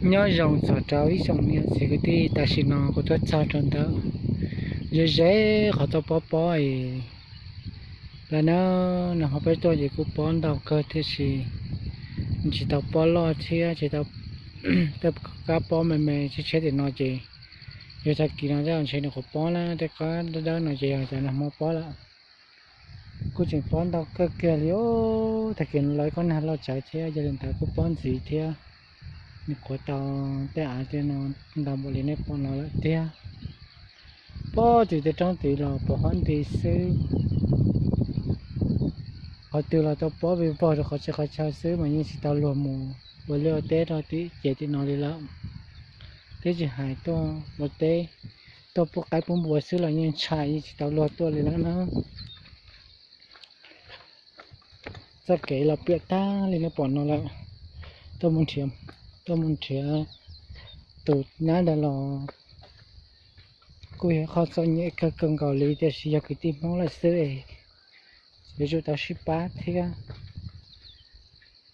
Nyob zoo txog rau ib tsoom niam txiv kwv tij, tam sim no kuv tuaj txog rau ntawm ze ze qhov tau pob pob es lawm na. Nag hmo peb tuaj ces kuj pob ntau kawg tiam sis tsis tau pob loj thiab, tsis tau tej kab pob me me tshiab tshiab tim no ces yog tag kis no tej zaum ntshe nws qhuav pob na, tej kab dawb dawb no ces yog cov nag hmo pob lawm. Kuj tseem pob ntau kawg kiag li os, tag kis lawv kob nag loj tsawv thiab, yog li ntawd kuj pob ntxiv thiab. Nws qhuav tau tej av tej no ntau npaum li nej pom no lawm tiag. Pob tim tej roob tid los pos huab nti xwb. Qhov twg los tau pob vij vog rau qhov txhia qhov chaw xwb mas yeej tsis tau luag mus ua liaj ua teb rau tim ces tim no li lawm. Twb tsis hais tuaj ua teb, tuaj pub qaib pub npua xwb los yeej ntshai, yeej tsis tau luag tuaj li lawm na. Txoj kev los piam tag li nej pom no lawm. Tuaj mus nrhiav tus nyab ntawd los kuj yog qhov txom nyem kawg kawg nkaus li, tiam sis yog kwv tij Hmoob lawm xwb es yuav tsum tau sib pab thiab.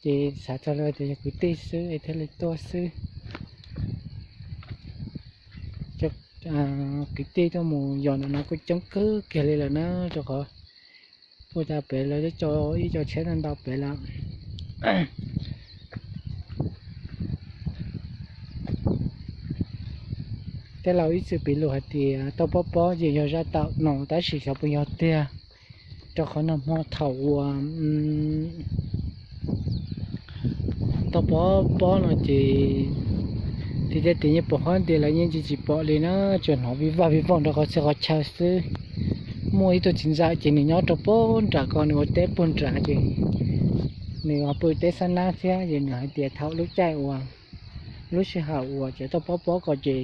Ces xav txog li tias yog kwv tij xwb es thiaj li tuaj xwb. Kwv tij tuaj mus yos ntawm no kuj coob kawg kiag li lawm na, rau qhov puag ta pem lawv twb tso ib co tsheb ntau ntau pem lawm. Tej laus ib txwm piv lus hais tias tau pob pob ces yog zaj tawm no, tab sis xyov puas yog tiag, rau qhov nag hmo thaum uas tau pob pob no ces tim tej tim yeej pom huab nti lawm, yeej tsis tsis pom li na, tsuas hnov vij vag vij voog rau qhov txhia qhov chaw xwb. Muaj ib tug txiv ntxawm ces nws nyob rau puag nram ko, nws ua teb puag nram ces nws ho pw teb xab nab thiab, ces nws hais tias thaum lub caij uas lub sij hawm uas cov tau pob pob ko ces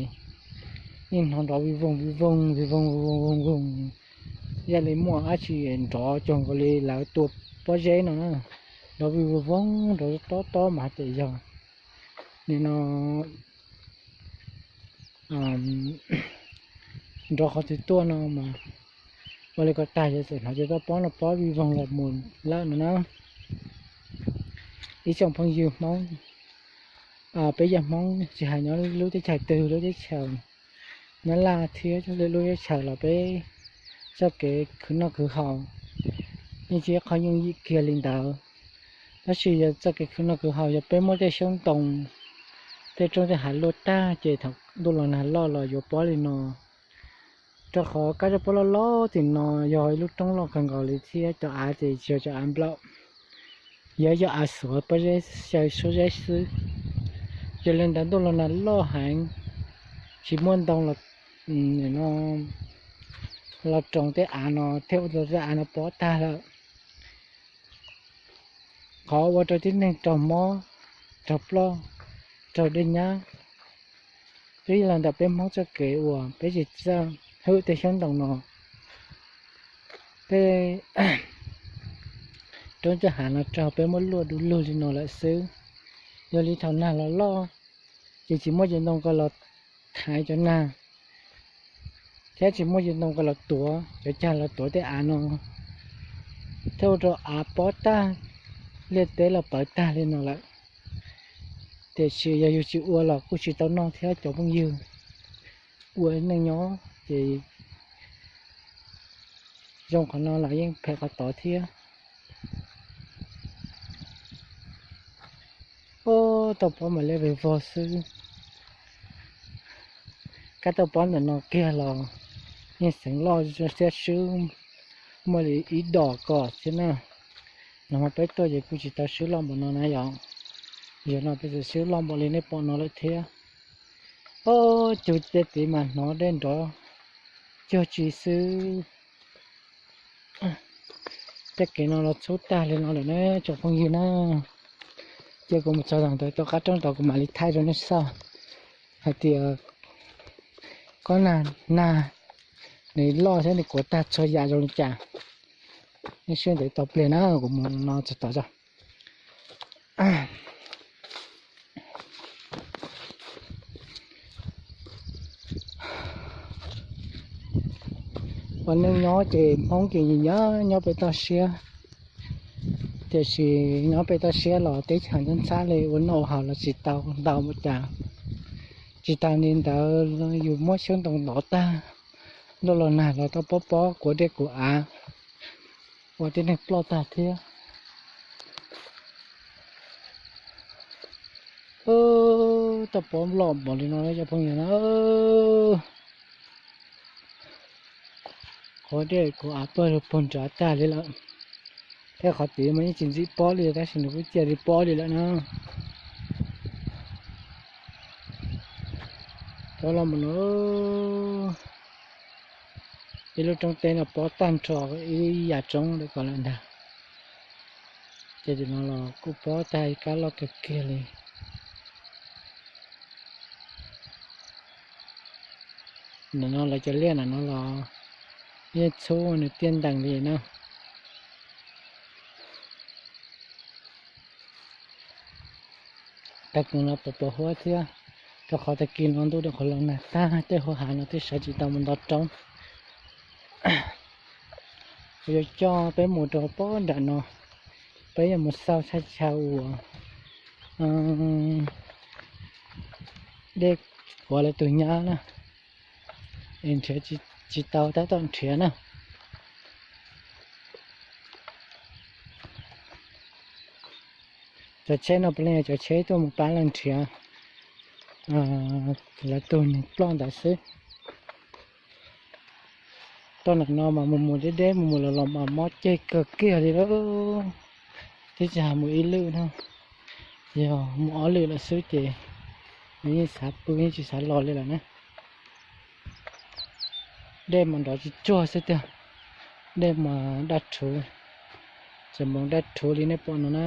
yeej hnov nrov vij voog vij voog vij voog vij voog vij voog, yog li muaj dab tsi nrov cuag nkaus li lawv tua pob zeb no na, nrov vij voog nrov tob tob mas hais tias yog nim no nrov qhov twg tuaj no mas ua li ko tag yog txawm hnov cov tau pob no pob vij voog los mus lawm no na. Ib tsoom phooj ywg Hmoob, peb yog Hmoob tsis hais nyob lub teb chaws twg, lub teb chaws Nyab Laj thiab lub teb chaws los peb txoj kev khwv noj khwv haus yeej tsis qhov yooj yim kiag li ntawd. Tab sis yog txoj kev khwv noj khwv haus yog peb muab tej xyoob ntoo, tej roob tej hav luaj tag ces thaum ntuj los nag loj los yuav pob li no. Rau qhov kab zaj pob loj loj tim no yog ib lub roob loj kawg nkaus li thiab cov av ces tsis yog cov av nplaum, yog cov av xuav pob zeb xyaw suab zeb xwb. Yog li ntawd ntuj los nag loj heev, tsis muaj ntoo los, no, los roos tej av no thiaj ua rau tej av no pob tag lawm. Qhov ua rau tib neeg raug mob, raug ploj, raug dej nyab, twb yog los ntawm peb Hmoob txoj kev uas peb tsis txawj hwm tej xyoob ntoo no. Tej roob tej hav no raug peb muab luaj du lug li no lawm xwb. Yog li thaum nag los loj ces tsis muaj cov ntoo ko los thaiv cov nag, thiab tsis muaj cov ntoo ko los tuav cov cag los tuav tej av no, thiaj ua rau av pob tag, liaj teb los pawv tag li no lawm. Tiam sis yog yus tsis ua los kuj tsis tau noj thiab cov phooj ywg. Ua neej nyob ces zoo qhov no los yeej phem qhov tod thiab. Ub, tau pob mas liab vog vog xwb. Kab tau pob ntawm no kiag los yeej xeev loj thiab, swb muaj li ib dos ko xwb na. Nag hmo peb tuaj ces kuj tsis tau swb loj npaum no na yom. Zaum no peb txawm swb loj npaum li nej pom no lawm thiab. Ob, cug tej tid mas hnov dej nrov cuag tsi xwb. Tej kev no los txhub tag li no lawm na tsoom phooj ywg na. Ces kuv mus txog ntawm tus qab roob tod kuv mam li thaij rau nej xauj hais tias kob nag, nag nws loj thiab nws kuav tag txhua yam zoo li cas. Nej sib ntev tos pliag na, kuv mus no txog tod tso. Ua neej nyob ces Hmoob ces nyiam nyob pem toj siab, Tiam sis nyob pem toj siab los teb chaws ntxhab ntxhab li, ua noj ua haus los tsis tau ntau mus cas. Tsis tas li ntawd yus muab xyoob ntoo ntov tag, ntuj los nag los toj pob pob kuav dej kuav av, ua tib neeg ploj tag thiab. Toj pob loj npaum li no cov phooj ywg na, kuav dej kuav av pawg lug puag nrad tag li lawm. Thiab qhov tid mas yeej tsis ntxim pob li tab sis nws kuj ciaj li pob li lawm na. Pob loj mus no, ib lub roob teb no pob tag nrho ib yam roob li ko lawm ntag. Ces tim no los kuj pob tag ib kab loj kawg kiag li. Ntawm no lawv cov liaj ntawm no los yeej txhub nws tiaj ntees li na. Tag kis no pos pos huab thiab, rau qhov tag kis no ntuj dej qhuav los nag tag, tej hauv hav no twb sawv tsis tau mus nto roob. Kuv yuav coj peb mus rau pob nram no, peb yuav mus xauj thaj chaw uas dej kuav lawv tus nyab na, es nrhiav tsis tau tab tom nrhiav na. Cov tsheb no puav leej yog cov tsheb tuaj mus pab lawv nrhiav lawv tus neeg ploj ntawd xwb. Toj ntawm no mas mus mus deb deb mus mus los los mas mob ceg kawg kiag li lawm. Twb tsis hais mus ib lwm na, yog mus ob lwm lawm xwb ces yeej xav pw yeej tsis xav los li lawm na. Dej mas nrov tsis tsuag xwb tiag, dej mas daj rhuv, tseem npoo daj rhuv li nej pom no na.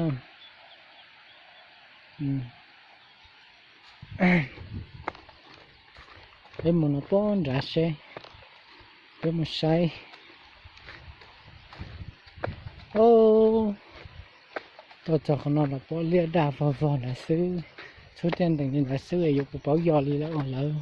Peb mus no pob nrad seb, peb mus saib. Tuaj txog qhov no los pom liaj daj vog vog ntawd xwb, txhub tiaj ntees li ntawd xwb es yuav puas paub yog li lawm os lawv.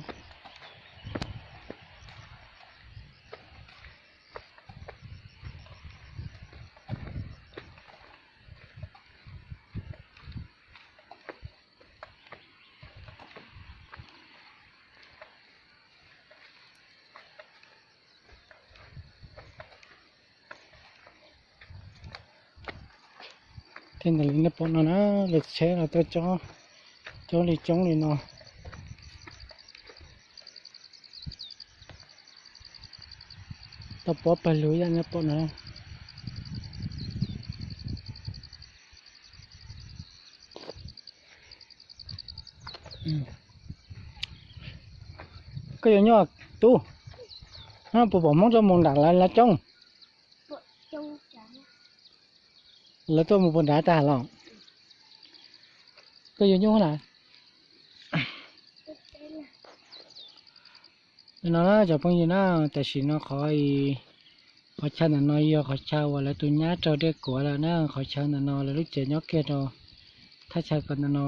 Thiab ntawm li nej pom no na, lawv tsheb los tuaj cob li coob li no. Toj pob pawg lug ib yam nej pom no. Koj yuav nyuj tub, puas pom Hmoob tuaj mus nram lawv coob? Lawv tuaj mus puag nrad tag los? Koj yuav nyuj na. No na cov phooj ywg na, tam sim no qhov, qhov chaw ntawm no yog qhov chaw uas lawv tus nyab raug dej kuav lawm na. Qhov chaw ntawm no lawv lub tsev nyob kiag rau thaj chaw ko ntawm no.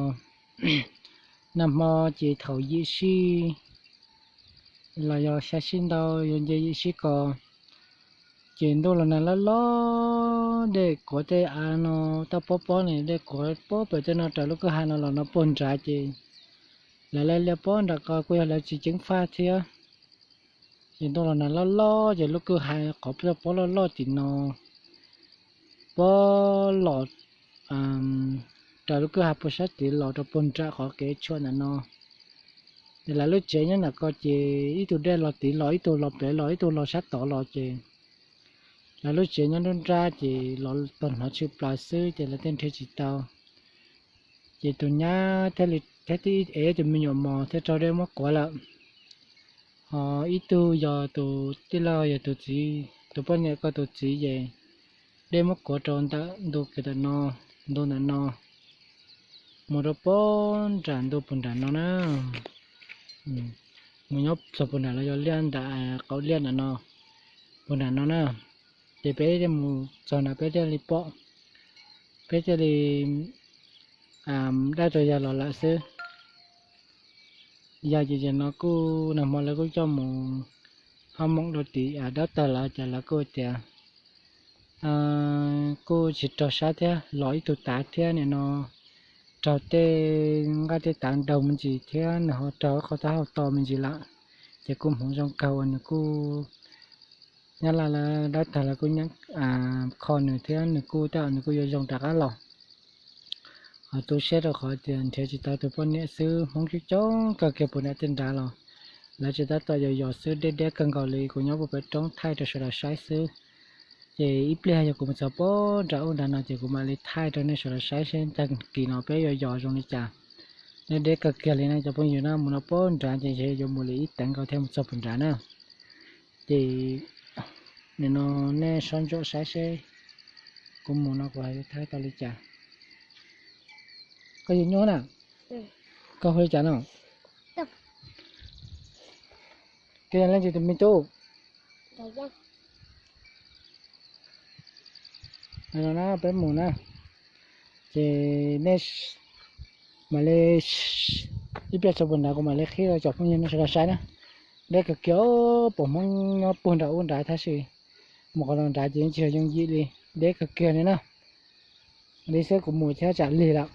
Nag hmo ces thaum yim sij los yog xya sij ntau yuav nce yim sij ko, ces ntuj los nag loj loj, dej kuav tej av no toj pob pob ne, dej kuav pob pem tej no raws lub kwj ha no los no puag nrad ces lawv liaj pob nram ko kuj yog lawv tsis ceev faj thiab. Ces ntuj los nag loj loj ces lub kwj ha qhov pob loj loj tim no pob los raws lub kwj ha puag sab tid los rau puag nram qhov kev tshuam ntawm no. Ces lawv lub tsev nyob nram ko ces ib tug dej los tid los, ib tug los pem los, ib tug los sab tod los ces lawv lub tsev nyob nruab nrab ces los tau hnov tshwm plaws xwb ces lawv thiaj nrhiav tsis tau. Ces tus nyab thiaj li, thiab twb ev tus me nyuam mos thiaj raug dej muab kuav lawm. Ho ib tug yog tus tij laug yog tus txiv, tus poj niam ko tus txiv ces dej muab kuav rau ntawm ntu kev ntawm no, ntu ntawm no mus rau puag nram ntu puag nram no na. Mus nyob txog puag nram los yog liaj nram qauv liaj nram no, puag nram no na. Ces peb thiaj mus txog nrad peb thiaj li pom, peb thiaj li dab rau yawg los lawm xwb. Yog ces no kuj nag hmo lawv kuj coj mus hab moom rau tim dab tawg lawm ces lawv kuj tias kuj tsis raug sab thiab, los ib tug tav thiab nim no raug tej nqaij tej tav ntaug me ntsis thiab nws ho raug qhov taub hau to me ntsis lawm, ces kuj hmoov zoo kawg uas nws kuj, Nyab Laj lawv dab tag lawv kuj kho nws thiab nws kuj tej zaum nws kuj yuav zoo rov qab los. Ho tu siab rau qhov tias nrhiav tsis tau tus poj niam xwb, Hmoob coob coob kawg kiag puag nram tej nrad los lawv tseem tab tom yos yos xwb, deb deb kawg nkaus li. Kuv nyob puag pem roob thaij rau sawv daws saib xwb. Ces ib pliag yog kuv mus txog puag nram ub nrad no ces kuv mam li thaij rau nej sawv daws saib seb tag kis no peb yuav yos zoo li cas. Deb deb kawg kiag li na cov phooj ywg na, mus no puag nrad ces yuav mus li ib teev nkaus thiaj mus txog puag nrad na. Ces nim no nej soj ntsuam saib seb kuv mus no kuv ho yuav thaij tau li cas. Koj yug nyuj na? Koj hu li cas no? Koj yog leej twg tus me tub? No na peb mus na, ces nej mam li, ib pliag txog puag nrad kuv mam li qhib rau cov phooj ywg nej sawv daws saib na. Deb kawg kiag, pom Hmoob nyob puag nram ub nrad tab sis mus qhov no nrad ces yeej tsis yog yooj yim li, deb kawg kiag li na. Li xwb kuv mus thiab tsam lig lawm.